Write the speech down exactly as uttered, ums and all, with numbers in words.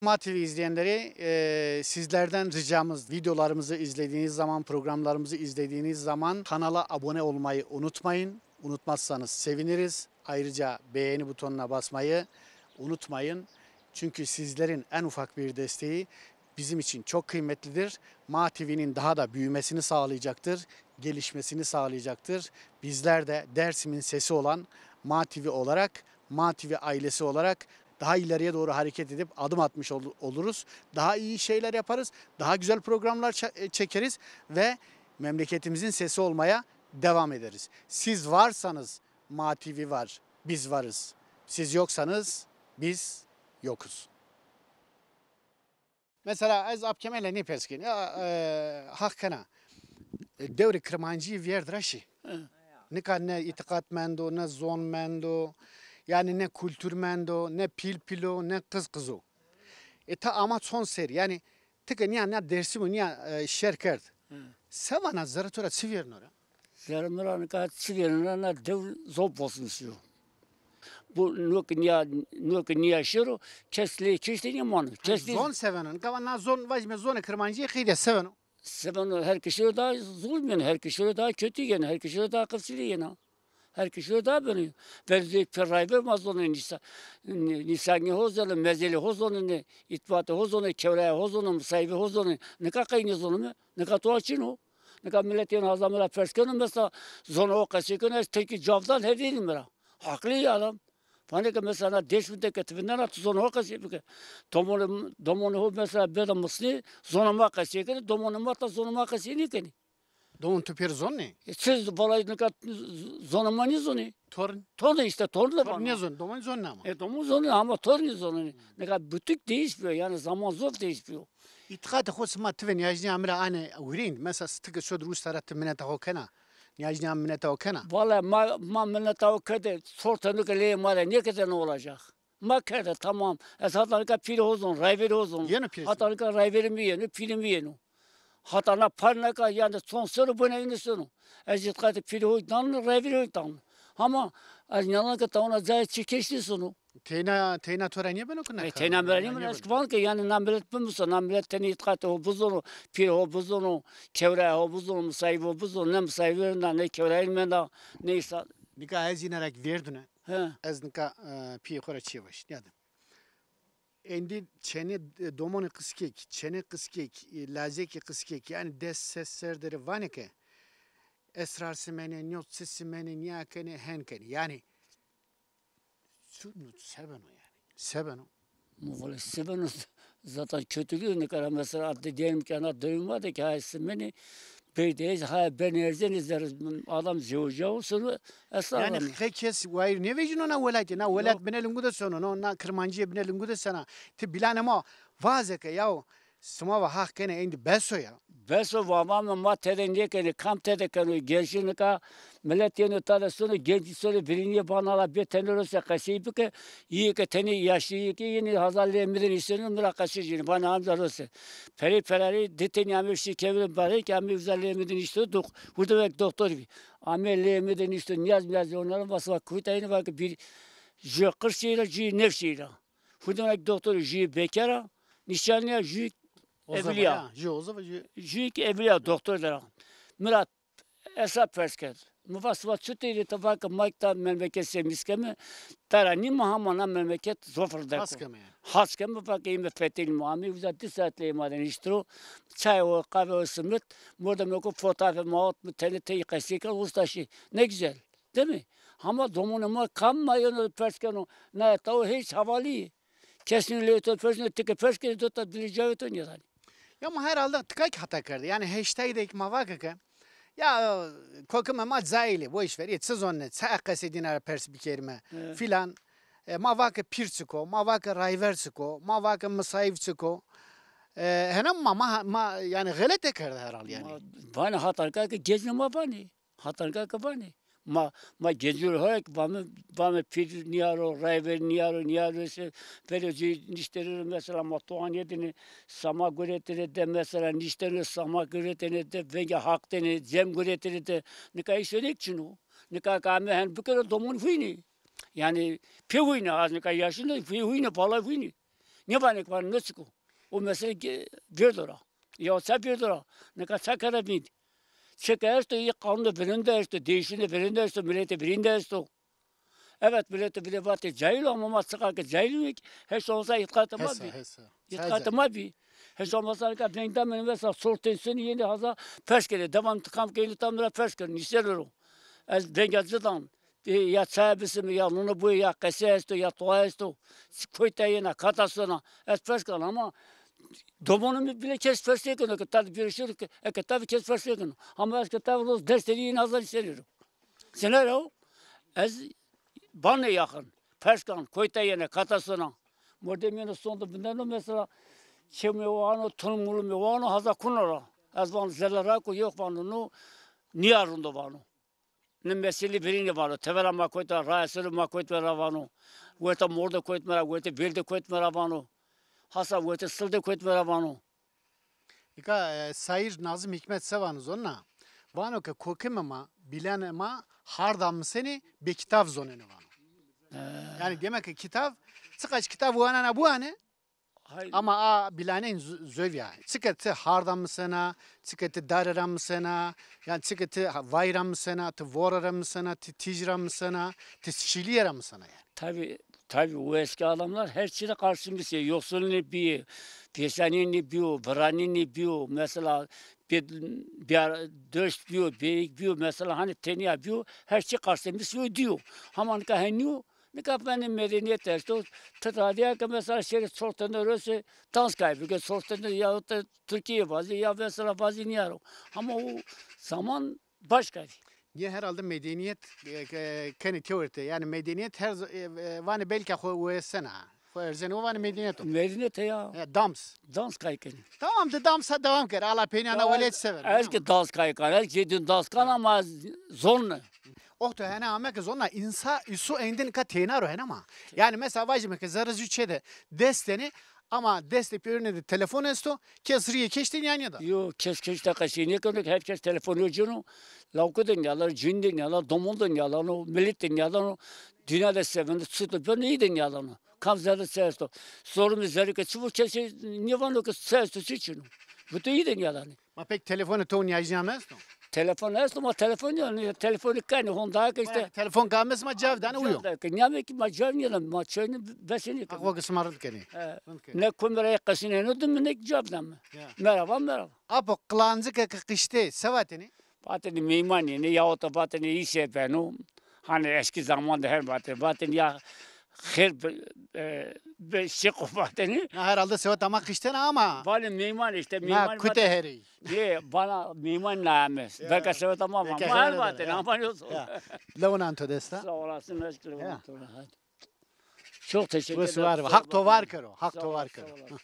Ma T V izleyenleri, e, sizlerden ricamız, videolarımızı izlediğiniz zaman, programlarımızı izlediğiniz zaman kanala abone olmayı unutmayın. Unutmazsanız seviniriz. Ayrıca beğeni butonuna basmayı unutmayın. Çünkü sizlerin en ufak bir desteği bizim için çok kıymetlidir. Ma T V'nin daha da büyümesini sağlayacaktır, gelişmesini sağlayacaktır. Bizler de Dersim'in sesi olan Ma T V olarak, Ma T V ailesi olarak daha ileriye doğru hareket edip adım atmış ol- oluruz. Daha iyi şeyler yaparız, daha güzel programlar ça- e, çekeriz ve memleketimizin sesi olmaya devam ederiz. Siz varsanız Ma T V var, biz varız. Siz yoksanız biz yokuz. Mesela ez Apkemele nê pers kên. Ya, e, haq kena. E, dewrê Kirmancî vîyerd ra şî. Hı. Nika ne îtîqat mendo, ne zon mendo, yanî ne kultur mendo, ne pîl pîl o, ne qiz qiz o. E, ta ama çond serrî, yanî ti ke nîya, nîya Dêrsim o, nîya, e, şer kerd. Hı. Se vana, zerrê to ra çi vêrno ra? Zerrê mi ra nika çi vêrno ra, na dewr zof bozmiş o. Bu no ke nîya, no ke nîya şêro, kes lê kiştî nîmano. Kes lê... Zon se vano? Nika va na zon, vajîme zonê Kirmancîye qeyde se vano? Se vano, her ke şêro daha zulm yeno, her ke şêro daha kötü yeno, her ke şêro daha qifçilî yena. Her ke şêro daha beno. Verê zê pê rayver ma zonê nîsa-, nî-, nîsangê ho zonê, mezelê ho zonê, îtbatê ho zonê, kewraya ho zonê, misayîvê ho zonê. Nika qey nêzonîme? Nika toa çin o. Nika milet yeno haza mi ra pers keno, mesela zonê ho qesey keno, ez tirkî cavdan hevênî mi ra. Haqlî yê adam. Vanê ke mesela na Dêrsim de ke ti vindena, ti zonê ho qesey bike. Domonê, domonê ho mesela bêda misnê, zonê ma qesey kenê, domonê ma ta zonê ma qesey nêkenê. Domonê to pêro zonenê? E, çi, vallahi nika zonê ma nêzonê. Torn? Torn îşte, torn de... Torn vana nêzonê, domonî zonenê ama. E, domonî zonenê ama tornî zonenê. Nika bütün değiş bîyo, yanî zaman zof değiş bîyo. Îtîqatê xo sima ti ve nîyajnîya mi ra anê hurênd? Mesela ti ke şod Rûsya ra, ti mineta xo kena? Nîyajnîya mi mineta xo kena? Vallahi ma, ma mineta xo kerde, sorte no ke leyê ma de nêkerde, ne olacak? Ma kerde, tamam. Ez hata nika pîlê ho zon, rayverê ho zon. Yeno pîlê... Hata nika rayverê mi yeno, pîlê mi yeno. Hata na par nika, yanî çond serr o bena îne sono. Ez îtîqatê pîlê ho dano, rayverê ho dano. Hama ez nîyadan ke tawna cayê çi kes nêsono. Teyna, teyna to ra nêbeno ke na... E, teyna mi ra nêbeno. Ez ki van ke yanî na milet bimuso, na milet tenê îtîqatê ho bizono, pîlê ho bizono, kewraya ho bizono, misayîvê ho bizono, ne misayîvê menda, ne kewrayî menda, ne îsa... Nika ez îne ra ki vêrdune. He. Ez nika, e, pîyê xo ra çîyê vajî. Nîyade. Êndî çênê, e, domonê qiskek, çênê qiskek, e, lazekê qiskek, yanî des ses ser derê vanê ke esrar simenê, nîyo çi simenê, nîya kenê, hen kenê. Yanî çi, se beno yanî? Se beno? Ma vale se beno, zaten kötülüğü ne kadar mesela, diyelim ki ana dönüm vardı ki, hay simenê, beyde, hay ben erzenê zerrê, adam zewca olsun, esrar... Yanî qe kes wayîr nêvejîno na welatî, na welat bine lingu de sono, no, na Kirmancîye bine lingu de sena. Ti bîlanê ma vaze ke yaw, sima va haq kenê, êndî bes o ya. Bes o, va vame ma tede nêkenê, kam tede keno, gencî nika milet yeno tade sono, gencî sono, virînîye bana la bê tenê rose qesey bike, yê ke tenê yaşlî yê ke yenê haza lê mi de nîşteno, mi ra qesey cênê, vanê amca rose. Perey perarey di tenî ame şî kewrê barey ke ame uza lê mi de nîşto, dox-, hurdemêk doktor bî. Ame lê mi de nîşto, nîyaz mîyaz onara, va siva kuyta yeno, va ke bir jû qirş şîra, jû nef şîra. Hurdemêk doktor, jû bekar a, nîşanlî ya, jû evlî ya. Jû oza va, jû... Jû ki evlî ya, doktor der a. Mi ra esra pers kerd. Mi va siva çutê rê? Ti va ke ma ta memleket semîz keme, tara nîma, hama na memleket zof ridek o. Has keme yanî. Has keme, va ke ême fetelîme. Amê uza di saet leyê ma de nîştiro. Çay o, qave o, simit. Mordemêko fotoğrafê ma ot, mi tenê tey qesey kerd, usta şî. Ne güzel. Değil mi? Hama domonê ma kam ma yeno pers keno, na taw hêç havalî. Kesî lê to pers nê, ti ke pers kenê, to ta dilê cayê to nêdanê. Ya ma herhalde tika kî hata kerde. Yanî heştay de kî ma vake ke, ya, kokime ma cahil ê, boş ver, ê çi zonenê, çi qesê dîna ra pers bikerîme, filan. E, ma vake pîr çik o, ma vake rayver çik o, ma vake misayîv çik o. E, hena ma, ma, ma, yanî xelet kerde herhalde yanî. Ma vanê hata nika ke gencê ma vanê. Hata nika ke vanê. Ma, ma gencû rê hoyek vame, vame pîr nîyaro, rayver nîyaro, nîyaro se, verê cû nîşterî ro mesela ma toa nêdînê, sama guretêne de mesela nîştêne, sama guretêne de, vengê Haq dêne, cem guretêne de. Nika îsonêk çin o. Nika ke ame hen bikero, domon huynê. Yanî pê huynê, az nika yaşîn de, pê huynê, pala huynê. Nêvanê ke vanê no çik o. O mesele ke-, vêrdo ra. Ya se vêrdo ra. Nika ça kere vînd. Çike esto, î qanûnê virên de esto, değişimê virên de esto, miletê virên de esto. Evet, miletê virê vatê cahil o, ama ma çiqa ke cahil bî, heş olmasa îtîqatê ma bî. Hesa, hesa. Îtîqatê ma bî. Heş olmasa nika veng dame mesela, sortên senî yenê haza ferş kenê. Devam kam ke yenê tam ra ferş kenê. Nîsenê ro. Ez venga ci dan. E, ya çaye bisime, ya nune boye, ya qese esto, ya toa esto. Koyta yena, kata sona. Ez ferş kena ama domonê mi bile kes ferş nêkeno ke tabi bîro şiro ke, eke tabi kes ferş nêkeno. Ama ez ke tabi roz dest tenî yena haza nîsenê ro. Senero, ez vanê yaxin, ferş kan, koyta yene, kata sona. Mordem yeno sondo bindeno mesela, çê mi wano, tun mulu mi wano, haza kuno ra. Ez vano zele ra ku yok vano, no, nîya rindo vano. Ni meselî virînî vano, tevera ma koyt ra, rae sero ma koyt ra vano. Werta morde koyt mi ra, werta vêrde koyt mi ra vano. Hasa werta silde koyt mi ra vano. Nika, e, şaîr Nazım Hikmet se vano zonna? Vano ke kokimê ma, bîlanê ma harda misenê, bê kitav zonenê vano. He. Yanî demek ke kitav, çiqaş kitav wanena biwanê, ama a bîlanên z-, zovî ya. Çike ti harda misena, çike ti dare ra misena, yanî çike ti ha-, vay ra misena, ti vore ra misena, ti tîj ra misena, ti şîlîye ra misena yanî. Tabii, tabii o eski adamlar her şeyle karşı misê, yoksulluğu ne biyo, pêşanî ne biyo, viranî ne biyo, mesela bir, bir döşt biyo, beyik biyo, mesela hani tenya biyo, her şey karşı misê diyo. Hama nika henî yo, nika benê medeniyet esto, ti radîya ke mesela şêrê çor tene rose dans kay bike, çor tene ya da Türkiye vazî, ya mesela vazî nîyaro. Hama o zaman başka. Niye herhalde medeniyet, e, ke-, kenê têwerte. Yanî medeniyet her z-, e, e, vanê belka xo wesena. Xo erzenê, o vanê medeniyet o. Medeniyet ya. E, dans. Dans kay kenê. Tamam de, dansa devam ker. Ala peynî ana welet sever. Ez ki dans kay kan, ez ki din dans kan ama ez zon ne. Oxto hene ame ke zonna însa, îsu endin ka teyna ro hene ma. Yanî mesela vajîme ke zerre zû çê de dest tenê, ama destê pêrune de telefon esto, kes rîyê keş de nîya nêda. Yo, kes keş de qesey nêkeno ke, her kes telefonê xo cêno, lawike de nîyadano, cinî de nîyadano, domon de nîyadano, milet de nîyadano, dinya de se vinde, çi de beno, î de nîyadano. Kam zerre çi esto? Sorumê zerrî ke çi bo, kesî nêvano ke çi esto, çi çin o. Buto î de nîyadanê. Ma pek telefonê to nîyajîna mi esto? Telefon esto, ma telefon ya, nî, telefonî kenê, honda ke îşte. Telefon ke amê sima cevab danê, uyo. Cevab da ke, nîyame ki ma cevab nîyadame, ma çayını besenî ke. Aqo ke sima rind kenê. He. Rind kenê. Ne komera qesîneno de mi, ne cevab dame. Ya. Merhaba, merhaba. Apo, qilancike ke qiştê, se vatenê? Vatenê meyman yenê, yahut da vatenê îşe beno. Hani eski zaman de her vatenê. Vatenê ya xêr be, e, be şiqo vatenê. Na herhalde seweta ma qiştena ama. Vanê meyman îşte, meyman. Na kute herey. Ye, bana meyman na ame. Ya. Belka seweta ma. Belka ma her vatenê ama yok. Ya. Lewinan to desta. Sağ olasın, eski lewinan to. Hadi. Çok teşekkür ederim. Hak to var kero. Hak to var kero. Sağ olasın.